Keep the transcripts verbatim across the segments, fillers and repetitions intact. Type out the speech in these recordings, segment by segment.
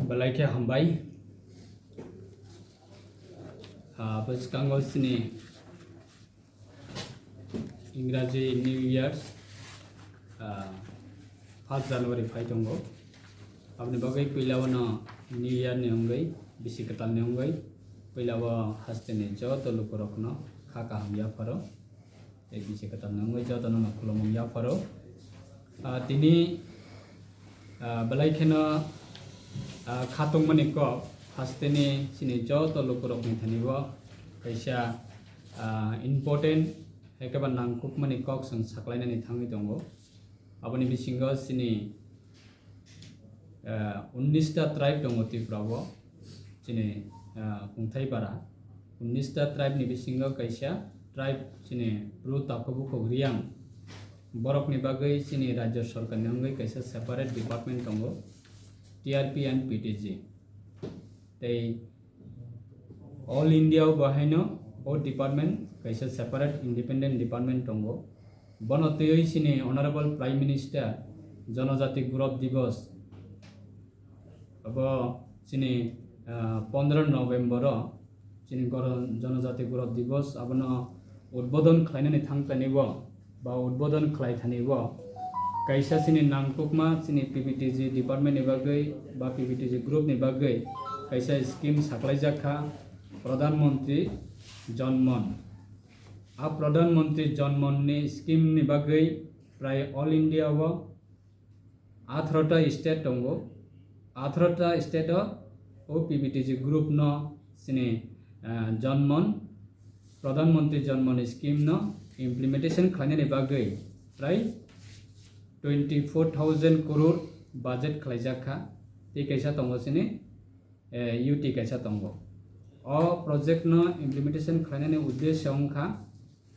Belai khe hambai. Ah, bwskango chini Ingraji New Year, ah, first January phai tongo. Aboni bagwi puila o no New Year ni wngwi, bisi kwtal ni wngwi, puila o haste ni joto lukurok no kha kaham yapharo. Tei bisi kwtal ni wngwi joto no khulumung yapharo. Ah, tini, ah, belai kheno, ah, khatungmani kok haste ni chini joto lukurok ni thani o kaisa, ah, important, hai khe ba nangkukmani kok chwng saklainani thangwi tongo. Aboni bisingo chini, ah, unnish ta tribe tongo Tripura o, chini, ah, kungthai bara. Unnish ta tribe ni bisingo kaisa tribe chini Bru Takhuk Bukhuk Riang. Borok ni bagwi chini rajya sarkar ni wngwi kaisa separate department tongo, T R P and P T G. Tei All India o bo haino o department kaisa separate independent department tongo. Bono twiwi chini Honorable Prime Minister Janajati Gaurav Divas abo chini, ah, pondro November o chini Goro-, Janajati Gaurav Divas abono udbodon khlainani thangtani o ba udbodon khlai thani o kaisa chini nangkukma chini P B T G department ni bagwi ba P B T G group ni bagwi kaisa scheme saklaijak kha Pradhan Mantri Jan Man. A Pradhan Mantri Jan Man ni scheme ni bagwi prai all India o atharo ta state tongo. Atharo ta state o o P B T G group no chini, ah, Jan Man, Pradhan Mantri Jan Man scheme no implementation khlainani bagwi prai twenty four thousand crore budget khlaijak kha. Tei kaisa tongo chini, eh, U T kaisa tongo. O project no implementation khlainani uddesyo wngkha,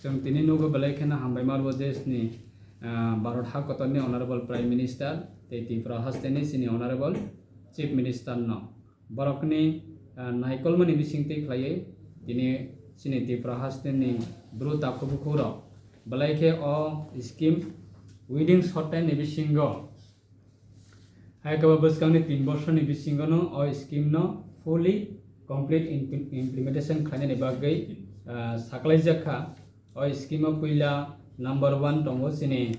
chwng tini nugo belai kheno hambai marbo deshni, ah, Bharat ha kotorni Honorable Prime Minister tei Tripura hasteni chini Honorable Chief Minister no. Borokni, ah, naikolmani bisingtwi khlaiwi tini chini Tripura hasteni Bru Takhuk Bukhuk rok belai khe o scheme within short time ni bisingo, hai khe bo bwskangni tin bosorni bisingono o scheme no fully complete imp-, implementation khlainani bagwi, ah, saklaijak kha. O scheme o puila number one tongo chini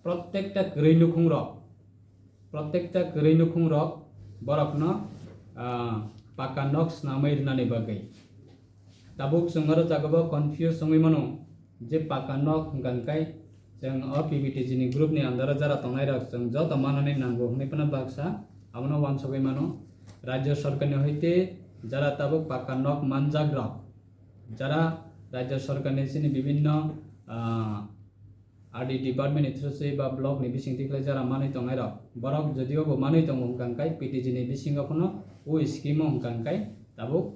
protekta kwrwi nukhung rok, protekta kwrwi nukhung rok borokno, ah, paka nok swnamwi rwnani bagwi. Tabuk chwng oro jagao confuse wngwi mano je paka nok hwnkha hwnkhe chwng o P B T G ni group ni under o jara tongnai rok chwng joto manani nango hwnwi phano baksa abono uansugwi mano. Rajya sarkar ni hoite jara tabuk paka nok manjak rok, jara rajya sarkar ni chini bibinno, ah, R D department ni through se ba block ni bisingtwi khlai jara manwi tongnai rok. Borok jodio bo manwi tongo hwnkha hwnkhe P T G ni bisingo phano o scheme o hwnkha hwnkhe tabuk,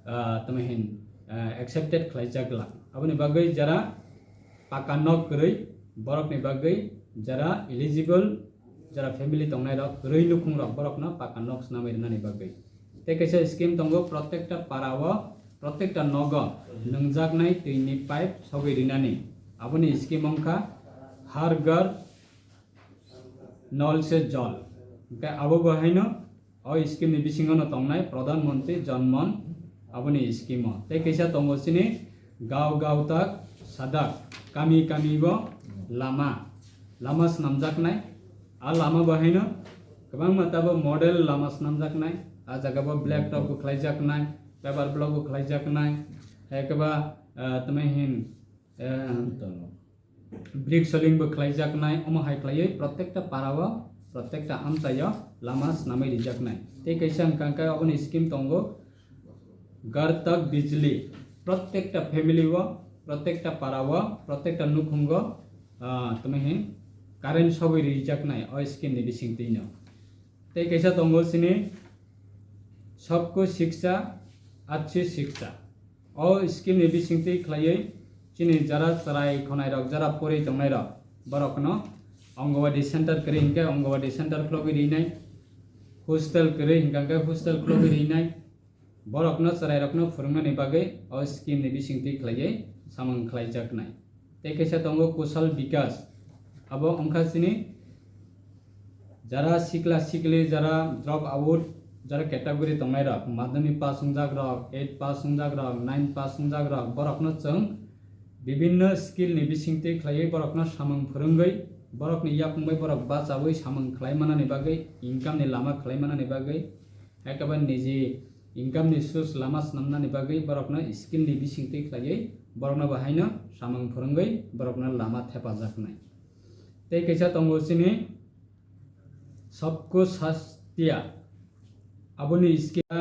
ah, tamo hin, ah, accepted khlaijak glak. Aboni bagwi jara paka nok kwrwi borok ni bagwi jara eligible, jara family tongnai rok, kwrwi nukhung rok borokno paka nok swnamwi rwnani bagwi. Tei kaisa scheme tongo, protekta para o, protekta nogo nwngjaknai twini pipe sogwi rinani. Aboni scheme wngkha Har Ghar Nal Se Jal. Hwnkhe abo bo haino o scheme ni bisingo no tongnai Pradhan Mantri Jan Man aboni scheme o. Tei kaisa tongo chini Gaon Gaon Tak Sadak, kami kami o lama, lama swnamjaknai. A lama bo haino kwbangma tabo model lama swnamjaknai. A jaga bo black top bo khlaijaknai, paper block bo khlaijaknai, hai khe ba, ah, tamo hin, eh, brick soling bo khlaijaknai. Omo hai khlaiwi protekta para o, protekta amchai o lama swnamwi rijaknai. Tei kaisa hwnkha hwnkhe aboni scheme tongo, Ghar Tak Bijli, protekta family o, protekta para o, protekta nukhungo, ah, tamo hin current sogwi rijaknai o scheme ni bisingtwi no. Tei kaisa tongo chini Sabko Shiksha, Achhi Shiksha. O scheme ni bisingtwi khlaiwi chini jara chwrai khonai rok, jara pori tongnai rok, borok no Ongowadi center kwrwi hinkhe Ongowadi center khulogwi rinai, hostel kwrwi hinkha khe hostel khulogwi rinai, borokno chwrairokno phwrwngnani bagwi o scheme ni bisingtwi khlaiwi samung khlaijaknai. Tei kaisa tongo Kushal Bikas, abo wngkha chini jara sikla sikli, jara drop out, jara category tongnai rok, madhyamik pass wngjak rok, eight pass wngjak rok, nine pass wngjak rok, borokno chwng bibinno skill ni bisingtwi khlaiwi borokno samung phwrwngwi, borokni yakung bai borok bachaui samung khlai manani bagwi, income ni lama khlai manani bagwi, ekaba niji income ni source lama swnamnani bagwi borokno skill ni bisingtwi khlaiwi borokno bahaino samung phwrwngwi borokno lama thepajaknai. Tei kaisa tongo chini Sabko Saath Diya, aboni scheme,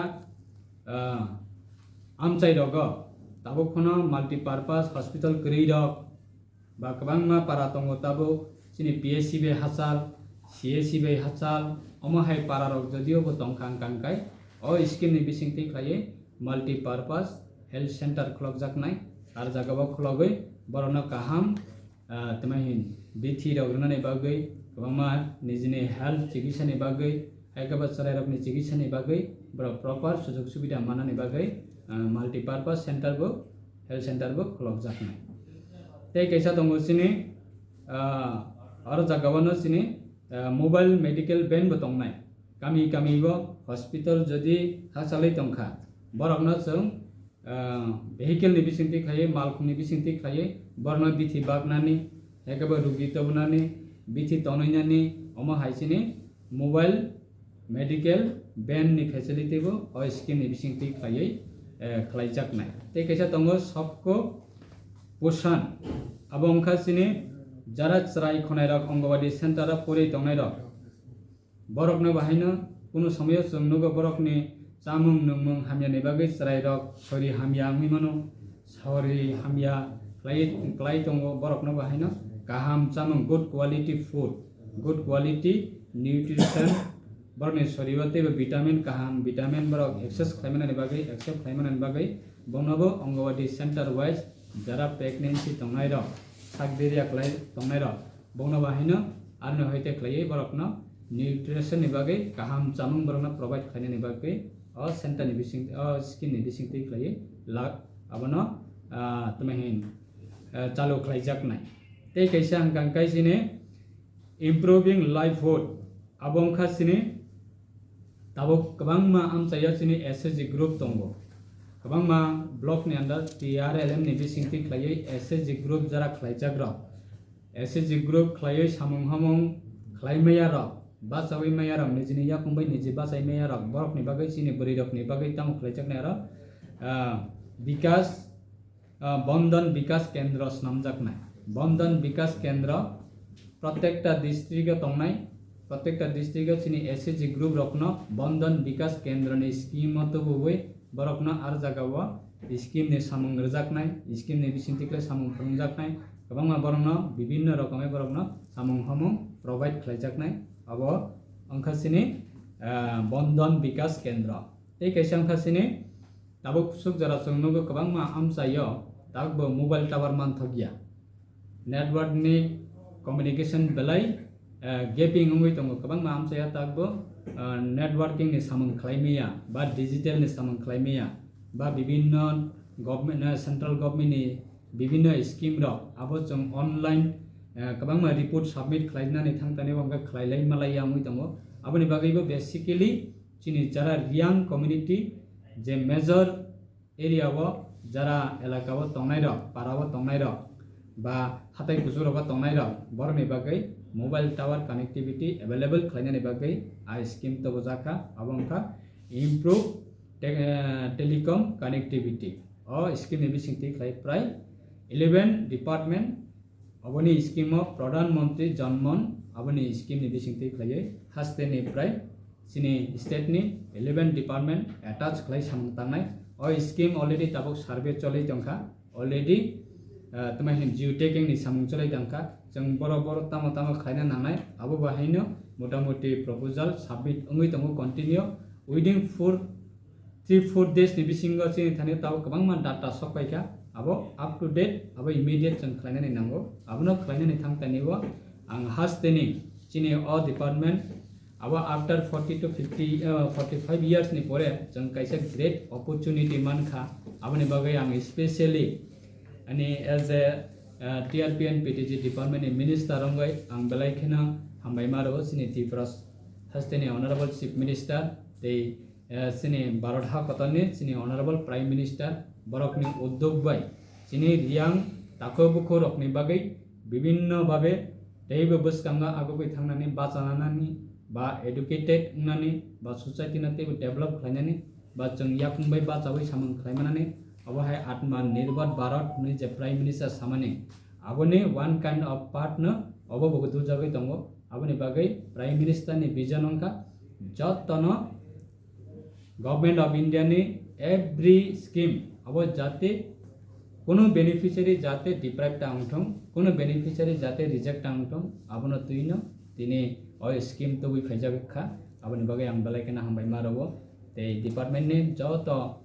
ah, amchai rogo tabuk phano multipurpose hospital kwrwi rok ba kwbangma para tongo tabuk chini P H C bai hachal, C H C bai hachal, omo hai para rok jodio bo tongkha wngkha wngkai o scheme ni bisingtwi khlaiwi multipurpose health center khulokjaknai, ar jagao khulogwi borokno kaham ah, tamo hin bithi rok rwnani bagwi, kwbangma nijini health chikitsa ni bagwi, hai khe bo chwrai rokni chikitsa ni bagwi borok proper sujog subida manani bagwi, ah, multipurpose center bo, health center bo khulokjaknai. Tei kaisa tongo chini, ah, oro jagao no chini, ah, mobile medical van bo tongnai. Kami kami bo hospital jodi hachalwi tongkha, borokno chwng ah, vehicle ni bisingtwi khlaiwi, malkhung ni bisingtwi khlaiwi, borno bithi baknani, hai khe bo rugi tobonani, bithi tonwi nani, omo hai chini mobile medical van ni facility bo o scheme ni bisingtwi khlaiwi, eh, khlaijaknai. Tei kaisa tongo Sabko Poshan, abo wngkha chini jara chwrai khonai rok Anganwadi center o pori tongnai rok. Borokno bahaino kunu somoyo chwng nugo borokni chamung nungmung hamyani bagwi chwrairok sori hamya wngwi mano. Sori hamya khlai, khlai tongo borokno bahaino kaham chamung, good quality food, good quality nutrition, borokni sorio teibo vitamin kaham, vitamin borok access khlaimanani bagwi, accept khlaimanani bagwi bonobo Anganwadi center wise jara pregnancy tongnairok, sak deriya khlai tongnairok, bongno bahaino aroni hoite khlaiwi borokno nutrition ni bagwi kaham chamung borokno provide khlainani bagwi o center ni bising, o scheme ni bisingtwi khlaiwi la, abono, ah, tamo hin, ah, chalu khlaijaknai. Tei kaisa hwnkha hwnkhe chini improving livelihood, abo wngkha chini tabuk kwbangma amchaio chini S H G group tongo. Kwbangma block ni under T R L M ni bisingtwi khlaiwi S H G group jara khlaijakrok. S H G group khlaiwi samung hamung khlai maya rok, bachaui maya rok, nijini yakung bai niji bachai maya rok, borok ni bagwi chini bwrwi rok ni bagwi tamo khlaijaknai aro, ah, Bikas, ah, Bandhan Bikas Kendra swnamjaknai. Bandhan Bikas Kendra protekta district o tongnai, protekta district o chini S H G group rokno Bandhan Bikas Kendra ni scheme o tubuwi borokno ar jagao scheme ni samung rwjaknai, scheme ni bisingtwi khe samung phwrwngjaknai, kwbangma borokno bibinno rokomwi borokno samung hamung provide khlaijaknai. Abo wngkha chini, ah, Bandhan Bikas Kendra. Tei kaisa wngkha chini tabuk swk jora chwng nugo kwbangma amchaio takbo mobile tower manthokya. Network ni communication belai, eh, gaping wngwi tongo, kwbangma amchaya takbo, eh, networking ni samung khlai maya ba digital ni samung khlai maya ba bibinno government, eh, central government ni bibinno scheme rok abo chwng online, eh, kwbangma report submit khlainani thang tani bo hwnkhe khlailai malaiya wngwi tongo. Aboni bagwibo basically chini jara Reang community je major area o jara elaka o tongnai rok, para o tongnai rok, ba hatai kuchuk rogo tongnai rok, borokni bagwi mobile tower connectivity available khlainani bagwi a scheme tobojak kha, abo wngkha improve te-, eh, telecom connectivity. O scheme ni bisingtwi khlai prai eleven department, oboni scheme o Pradhan Mantri Jan Dhan, aboni scheme ni bisingtwi khlaiwi haste ni prai chini state ni eleven department attach khlai samung tangnai. O scheme already tabuk survey choli tongkha, already, ah, tamo hin geotagging ni samung choli tongkha. Chwng boro boro tamo tamo khlaina nangnai, abo bahaino motamoti proposal submit wngwi tongo continue. Within four, three four days ni bisingo chini thani tabuk kwbangma data sok paikha, abo up to date, abo immediate chwng khlainani nango. Abono khlainani thang tani o ang hasteni chini o department abo after forty to fifty, uh, forty-five years ni pore chwng kaisa great opportunity mankha. Aboni bagwi ang specially ani as a, uh, T R P and P T G department ni minister wngwi ang belai kheno hambai ma rwo chini Tripura hasteni Honorable Chief Minister tei eh, chini Bharat ha kotorni chini Honorable Prime Minister borokni uddog bai chini riyang takhuk bukhuk rokni bagwi bibinno babe teibo bwskango agugwi thangnani, bachanani ba educated wngnani ba society no teibo develop khlainani ba chwng yakung bai bachawi samung khlaimanani, obo hai Atma Nirbhar Bharat hwnwi je Prime Minister samani, aboni one kind of part no obo bo dujagwi tongo. Aboni bagwi Prime Minister ni vision wngkha jotono Government of India ni every scheme abo jate kunu beneficiary jate deprive ta wngthung, kunu beneficiary jate reject ta wngthung, abono twino tini o scheme tubui phaijak kha. Aboni bagwi ang belai kheno hambai ma rwo. Tei department ni joto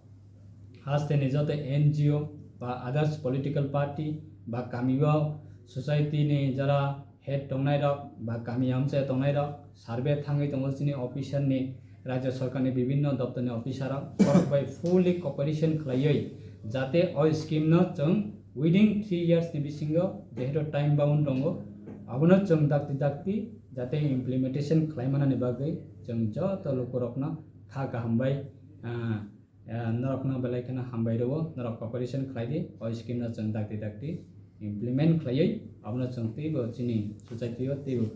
haste ni joto N G O ba others political party ba kami o society ni jara head tongnai rok ba kami amchai tongnai rok survey thangwi tongo chini officer ni, rajya sarkar ni bibinno doptor ni officer rok borok bai fully cooperation khlaiwi jate o scheme no chwng within three years ni bisingo jehetu time bound tongo, abono chwng dakti dakti jate implementation khlai manani bagwi chwng joto lukurokno kha kaham bai, ah, Ah, norokno belai kheno hambai rwo, norok cooperation khlai di, o scheme no chwng dakti dakti implement khlaiwi, abono chwng teibo chini society o teibo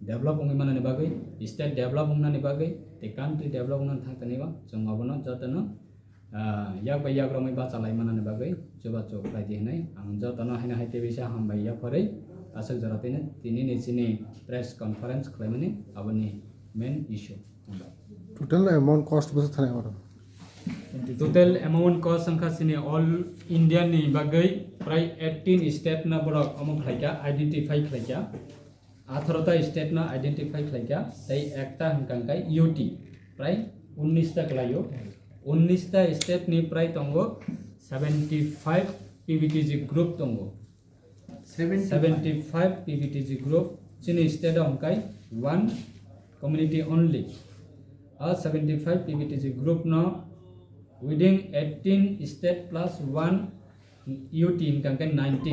develop wngwi manani bagwi, state develop wngnani bagwi, tei country develop wngnani thang tanibo chwng abono jotono, ah, yak bai yak romwi bachalai manani bagwi chubachu khlai di hwnwi ang jotono haino hai tei bisa hambai yapharwi aswk jora tini, tini ni chini press conference khlaimani aboni main issue. Total amount cost bwswk thani oro? Total amount cost wngkha chini all India ni bagwi prai eighteen state no borok omo khlaikha, identify khlaikha. Atharo ta state no identify khlaikha, tei ekta hwnkha hwnkhe U T, prai unnis ta kwlaio. Unnis ta state ni prai tongo seventy five P V T G group tongo. Seventy five P V T G group, chini state o hwnkhe one community only. A seventy five P V T G group no within eighteen state plus one U T hwnkha hwnkhe nineteen.